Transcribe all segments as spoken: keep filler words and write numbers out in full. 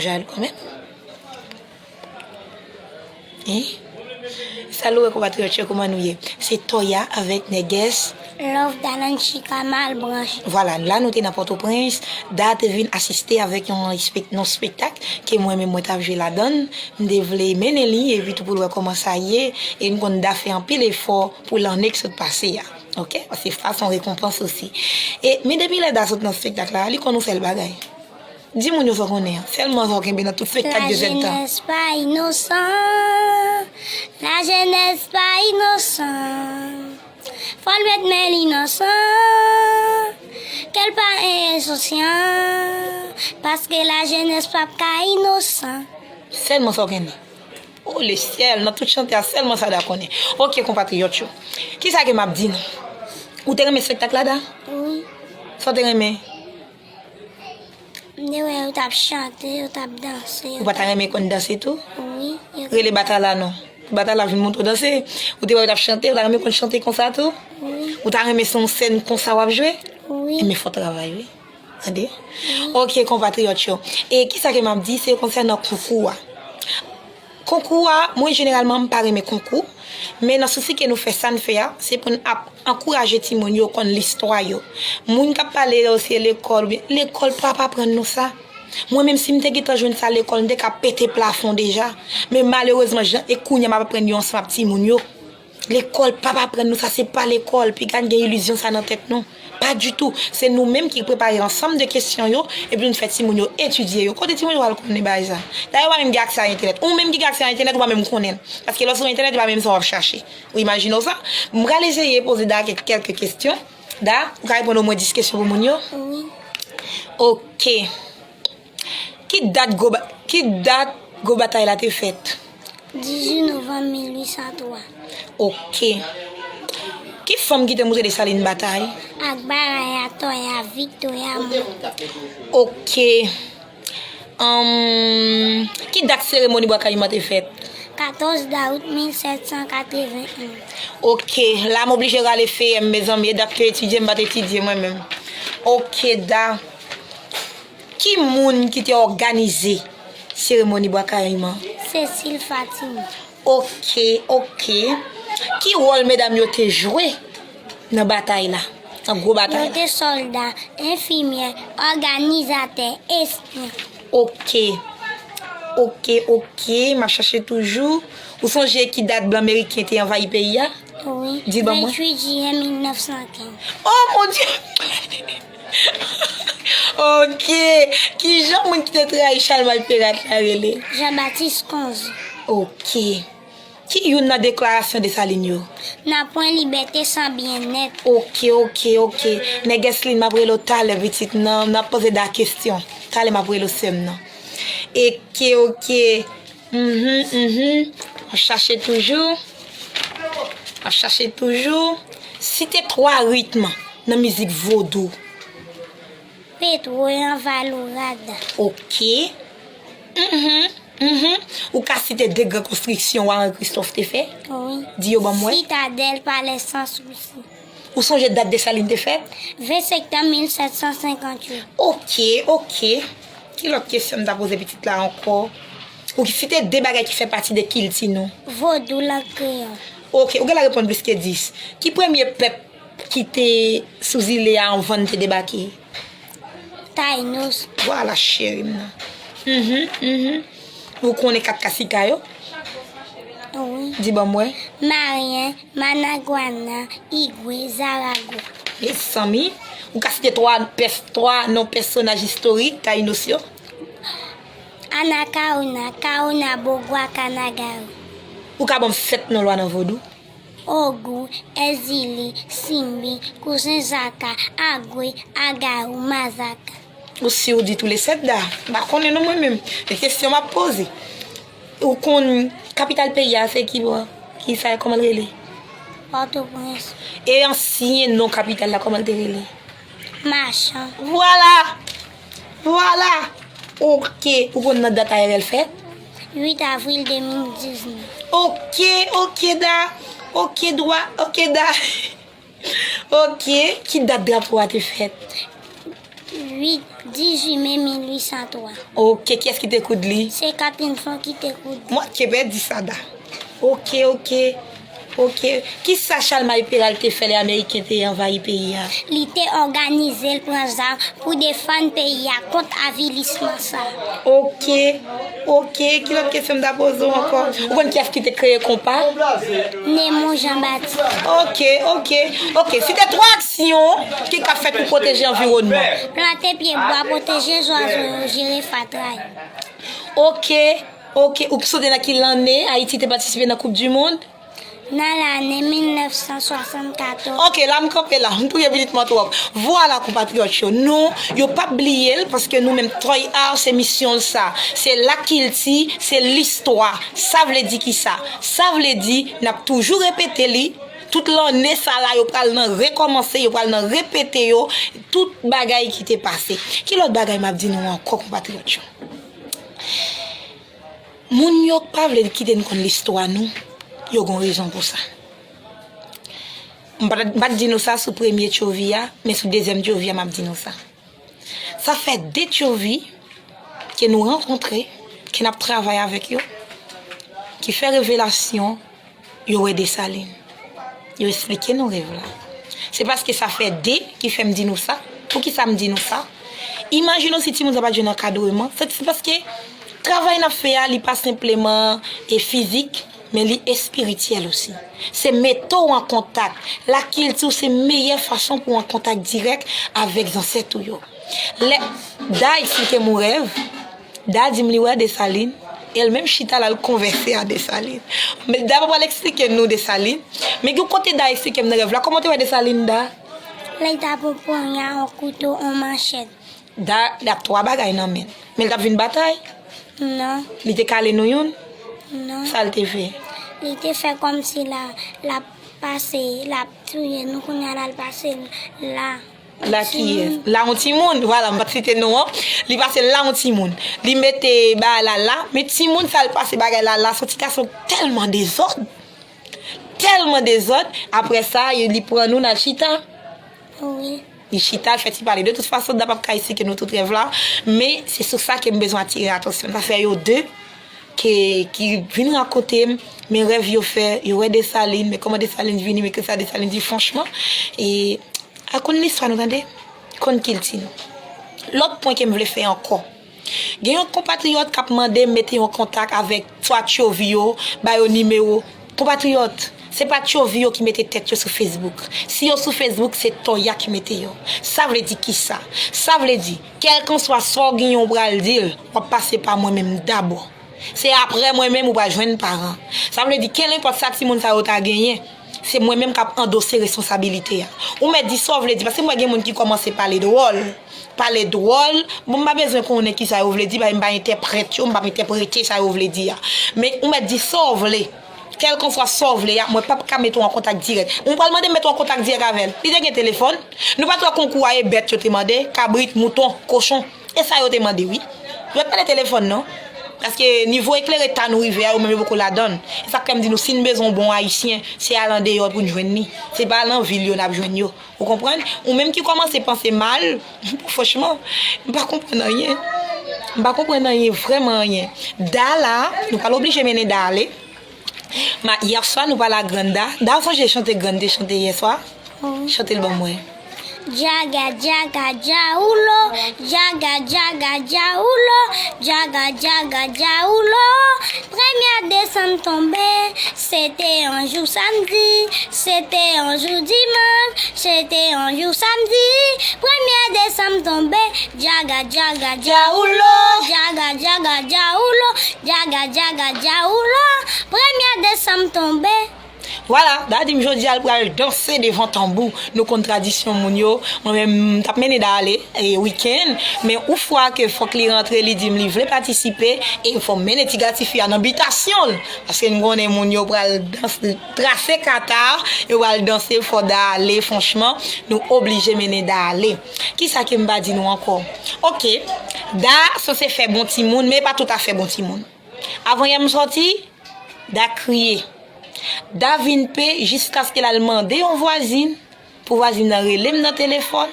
Jalou kanmenm. Hein? Salut, konpatriyòt yo, kòman nou ye? Se Toya avèk Nègès. Love Dalanchika Malbranch. Vwala, la nou te nan Pòtoprens. Da te vin asiste avèk yon espek-, yon spektak ke mwen menm mwen t ap jwe ladan l. M te vle mennen li, epi tou pou l wè kòman sa ye. E m konn Da fè anpil efò pou lanne k sot pase a. Oke? Paske sa se yon rekonpans osi. E, men depi lè Da sot nan spektak la, li konn yon sèl bagay. Di moun yo sa w konnen an. Sèlman sa w kenbe nan tout spektak de zèdtan. Lajenès pa inosan. Lajenès pa inosan. Fò l met men l inosan. Ke l pa ensosyan. Paske lajenès p ap ka inosan. Sèlman sa w konnen. O lesyèl, nan tout chante a, sèlman sa Da konnen. Oke, konpatriyòt yo. Kisa ke m ap di nou? Ou te renmen spektak la, Da? Wi. Sa w te renmen? M te wè yo t ap chante, yo t ap danse. Ou pa ta renmen konn danse tou? Wi. Rele Batala non. Batala vin montre w danse. Ou te wè yo t ap chante, ou ta renmen konn chante konsa tou? Wi. Ou ta renmen se yon sèn konsa w ap jwe? Wi. Enben fò w travay, wi. Tande? Wi. Oke, konpatriyòt yo. E kisa ke m ap di, se konsènan konkou a. Konkou a, mwen jeneralman m pa renmen konkou, men nan sousi ke nou fè sa n fè a, se pou n ap ankouraje timoun yo konn listwa yo. Moun k ap pale yo se lekòl, oubyen lekòl p ap aprann nou sa. Mwen menm si m te gentan jwenn sa lekòl, m te ka pete plafon deja. Men malerezman, jan e kounye a m ap aprann yo ansanm ak timoun yo. Lekòl p ap aprann nou sa, se pa lekòl. Piga n gen ilizyon sa nan tèt nou. Pa ditou. Se nou menm ki prepare ansanm de kesyon yo, epi nou fè timoun yo etidye yo. Kote timoun yo pral konnen bagay sa? Dayè, yo pa menm gen aksè a entènèt. Ou menm ki gen aksè a entènèt, ou pa menm konnen l. Paske lè w sou entènèt, e pa menm sa w ap chache. Ou imajine w sa? M pral eseye poze Da kèk, kèlke kesyon. Da, ou ka reponn omwen dis kesyon pou moun yo? Wi. Oke. Ki dat gwo ba-, ki dat gwo batay la te fèt? Dizuit novanm mil uit san twa. Oke. Ki fanm ki te moutre Desalin batay? Akbaraya, Toya, Viktoya, Mwen. Oke. Anm, ki dat seremoni Bwa Kayiman te fèt? Katòz dawout mil sèt san katreven onz. Oke, la m oblije rale feyè m, mezanmi, e dat yo etidye, m pa t etidye mwen menm. Oke, Da. Ki moun ki te òganize seremoni Bwa Kayiman? Cécile Fatima. Oke, oke. Ki wòl medam yo te jwe nan batay la? Nan gwo batay la? Yo te sòlda, enfimyè, òganizatè, espyon. Oke. Oke, oke. M ap chache toujou. Ou sonje ki dat blan meriken te anvayi peyi a? Wi. Di ban mwen. Venntuit jiyè mil nèf san kenz. Oh, mon Dieu! Oke. Kijan moun ki te trayi Chalmay Perat la rele? Jean-Baptiste Conzo. Oke. Ki youn nan deklarasyon Desalin yo? N a pwen libète san byennèt. Oke, oke, oke. Nègès Lin, m ap rele w talè, pitit. Nan, n ap poze Da kesyon. Talè, m ap rele w, sè m nan. Eke, oke. Mhm, mhm. Ap chache toujou. Ap chache toujou. Site twa ritm nan mizik vodou. Petwo, anvalourad. Oke. Mhm, mhm. Ou ka site de gran konstriksyon Wa Henri Christophe te fè? Wi. Di yo ban mwen. Sitadèl, palè, Sans Souci. Ou sonje dat Desalin te fèt? Ven septanm mil sèt san senkantuit. Oke, oke. Ki lòt kesyon m ta poze pitit la ankò? Ou ki site de bagay ki fè pati de kilti nou? Vodou, lang kreyòl. Oke, ou genlè reponn plis ke dis. Ki premye pèp ki te sou zile a anvan n te debake? Taynos. Vwala, cheri m nan. Mhm, mhm. Ou konnen kat kasika yo? Wi. Di ban mwen. Maryen, Managwana, Igwe, Zaragwa. Mezanmi, ou ka site twa pès-, twa non pèsonaj istorik Taynos yo? Anakaona, Kaona, Bogwa, Kanagaro. Ou ka ban m sèt non lwa nan vodou? Ogou, Èzili, Simbi, Kouzen Zaka, Agwe, Agawou, Mazaka. Ou si ou di tou le sèt, Da? M pa konnen non mwen menm. E kesyon m ap poze. Ou konn kapital peyi a se ki bò? Ki sa, kòman l rele? Pòtoprens. E ansyen non kapital la, kòman l te rele? Machan. Vwala! Vwala! Oke, ou konn nan dat A R L fèt? Uit avril de mil diznèf. Oke, oke, Da. Oke, dwa, oke, Da. Oke, ki dat drapo a te fèt? uit, dizuit me mil uit san twa. Ok, kiyès ki te koud li? Se Katrin Fon ki te koud li. Mwen ke pèdi sa Da. Ok, ok. Ok. Kisa Chalmay Peral te fè lè Ameriken te anvayi peyi a? Li te òganize l pran zam pou defann peyi a kont avilisman sa. Ok. Ok. Ki lòt kesyon m ta poze w ankò? Ou konn kiyès ki te kreye konpa? Nemon Jean Baptiste. Ok, ok. Ok. Site twa aksyon ki ka fèt pou pwoteje anviwònman. Plante pye bwa, pwoteje zwazo yo, jere fatra yo. Ok. Ok. Ou sonje nan ki lanne Ayiti te patisipe nan Koup di Mond? Nan lane mil nèf san swasann katòz. Ok, la m kanpe la. M touye minit mwen twòp. Vwala, konpatriyòt yo. Non, yo p ap bliye l, paske nou menm, Toy Art, se misyon l sa. Se lakilti, se listwa. Sa vle di ki sa? Sa vle di, n ap toujou repete li. Tout lanne sa la, yo pral nan rekòmanse, yo pral nan repete yo, tout bagay ki te pase. Ki lòt bagay m ap di nou ankò, konpatriyòt yo? Moun yo k pa vle kite n konn listwa nou, yo gon rezon pou sa. M pa t, m pa t di nou sa sou premye tchovi a, men sou dezyèm tchovi a, m ap di nou sa. Sa fè de tchovi ke nou rankontre, ke n ap travay avèk yo, ki fè revelasyon, yo wè Desalin. Yo esplike nou rèv la. Se paske sa fè de ki fè m di nou sa. Poukisa m di nou sa? Imajine w si timoun sa pa t jwenn ankadreman. Se, se paske travay n ap fè a, li pa senpleman e fizik, men li espirityèl osi. Se mete w an kontak. Lakilti w se meyè fason pou w an kontak dirèk avèk zansèt ou yo. Lè Da eksplike m yon rèv, Da di m li wè Desalin, e l menm chita l al konvèse a Desalin. Men Da pa pral eksplike nou Desalin, men gen yon kote Da eksplike m nan rèv la. Kòman w te wè Desalin, Da? Lè l t ap yon ponya, yon kouto, yon manchèt. Da, l ap twa bagay nan men l. Men l t ap vin batay? Non, Li te kale nou youn? non. Sa l te fè? Li te fè kòmsi la, l ap pase, l ap touye nou, kounye a la l pase la. La kiyès? La yon timoun, vwala, m pa t site non an. Li pase la yon timoun. Li mete bagay la la, men timoun sa l pase bagay la la, se yon ti gason tèlman dezòd. Tèlman dezòd. Apre sa, li pran nou nan chita. Wi. Li chita, l fè ti pale. De tout fason, Da p ap ka esplike nou tout rèv la, men se sou sa ke m bezwen atire atansyon. Sa fè yo de ke, ki vin rakonte m, men rèv yo fè, yo wè Desalin, men kòman Desalin vini, men kisa Desalin di franchman. E al konn listwa nou, tande, konn kilti nou. Lòt pwen ke m vle fè ankò. Gen yon konpatriyòt k ap mande m mete yo an kontak avèk twa tchovi yo, ba yo nimewo. Konpatriyòt, se pa tchovi yo ki mete tèt yo sou Facebook. Si yo sou Facebook, se Toya ki mete yo. Sa vle di kisa? Sa vle di, kèlkanswa sa w genyen w pral di l, w ap pase pa mwen menm dabò. Se apre mwen menm ou pral jwenn paran. Sa vle di, kenenpòt sa timoun sa yo ta genyen, se mwen menm k ap andose responsabilite a. Ou mèt di sa w vle di, paske m wè gen moun ki kòmanse pale dwòl. Pale dwòl, bon, m pa bezwen konnen kisa yo vle di, paske m pa entèprèt yo, m p ap entèprete sa yo vle di a. Men ou mèt di sa w vle. Kèlkanswa sa w vle a, mwen p ap ka mete w an kontak dirèk. Ou pral mande m mete w an kontak dirèk avè l. Li te gen telefòn? Nou pa t wè konkou a e bèt yo te mande, kabrit, mouton, kochon. E sa yo te mande, wi. Yo pa t mande telefòn, non. Paske nivo eklere ta nou rive a, yo menm yo poko ladan l. E sa k fè m di nou, si n bezwen yon bon Ayisyen, se al andeyò pou n jwenn li. Se pa nan vil yo n ap jwenn yo. Ou konprann? Ou menm ki kòmanse panse mal, franchman, m pa konprann anyen. M pa konprann anyen, vrèman anyen. Da la, nou pral oblije mennen Da ale. Ma, yèswa, nou pale a Grann Da. Da, ou sonje chante Grann te chante yèswa? Chante l ban mwen. Djaga djaga djaoulo, djaga djaga djaoulo, djaga djaga djaoulo. Premyè desanm tonbe, se te yon jou samdi, se te yon jou dimanch, se te yon jou samdi. Premyè desanm tonbe, djaga djaga djaoulo, djaga djaga djaoulo, djaga djaga djaoulo. Premyè desanm tonbe. Vwala, Da di m jodi a l pral danse devan tanbou. Nou konn tradisyon moun yo. Mwen menm, m t ap mennen Da ale, e, wikenn, men yon fwa ke fòk li rantre, li di m li vle patisipe, e fò m mennen ti gatifi a nan bitasyon l. Paske n konnen moun yo pral danse, trase kata, yo pral danse, fò Da ale, franchman, nou oblije mennen Da ale. Kisa ke m pa di nou ankò? Ok, Da sanse fè bon timoun, men e pa toutafè bon timoun. Avanyè m sòti, Da kriye. Da vin pe jiskaske l al mande yon vwazin pou vwazin nan rele m nan telefòn.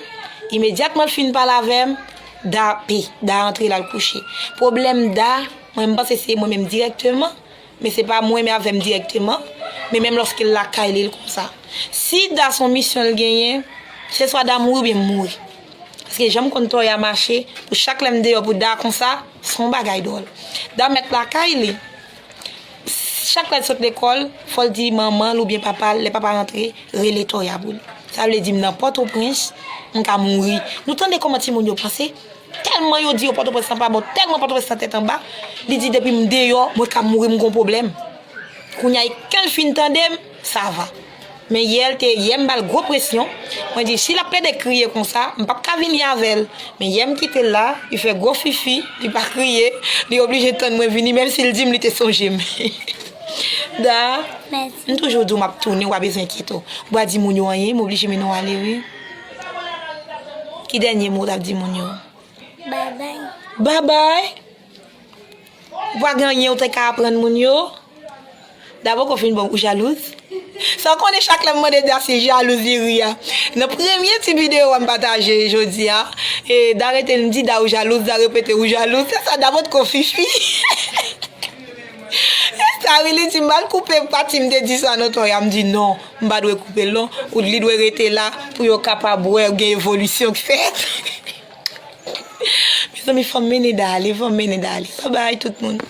Imedyatman l fin pale avè m, Da pe, Da antre l al kouche. Pwoblèm Da, mwen m panse se mwen menm dirèkteman, men se pa mwen menm avè m dirèkteman, men menm lòske l lakay li, l konsa. Si Da se yon misyon l genyen, se swa Da mouri oubyen m mouri. Paske jan m konn Toya mache, pou chak lè m deyò pou Da konsa, se yon bagay dwòl. Da mèt lakay li. Chak lè l sot lekòl, fò l di manman l oubyen papa l, lè papa rantre, rele Toya pou li. Sa vle di m nan Pòtoprens, m ka mouri. Nou tande kòman timoun yo panse? Tèlman yo di yo Pòtoprens lan pa bon, tèlman Pòtoprens lan tèt anba, li di depi m deyò, mwen ka mouri, m gon pwoblèm. Kounye a, kan l fin tande m, sa va. Men yè l te, yè m ba l gwo presyon. Mwen di, si l ap plede kriye konsa, m p ap ka vini avè l. Men yè m kite l la, li fè gwo fifi, li pa kriye, li oblije tann mwen vini, menm si l di m li te sonje m. Da, Mèsi. M toujou di w m ap tounen, w pa bezwen enkyete w. Ou pa di moun yo anyen, m oblije mennen w ale, wi. Ki dènye mo w t ap di moun yo? Babay. Babay. Ou pa gen anyen ou te ka aprann moun yo? Da poko fin bon, ou jalouz? Sa w konnen chak lè m mande Da se jalouz li ri a. Nan premye ti videyo a m pataje jodi a, e Da rete m di Da ou jalouz, Da repete ou jalouz. Se sa, Da potko fifi. E sa wi, li di m al koupe pati m te di sa non Toya, m di non, m pa dwe koupe l non. Ou li dwe rete la pou yo kapab wè gen evolisyon k fèt. Mezanmi, fò m mennen Da ale, fò m mennen Da ale. Babay tout moun.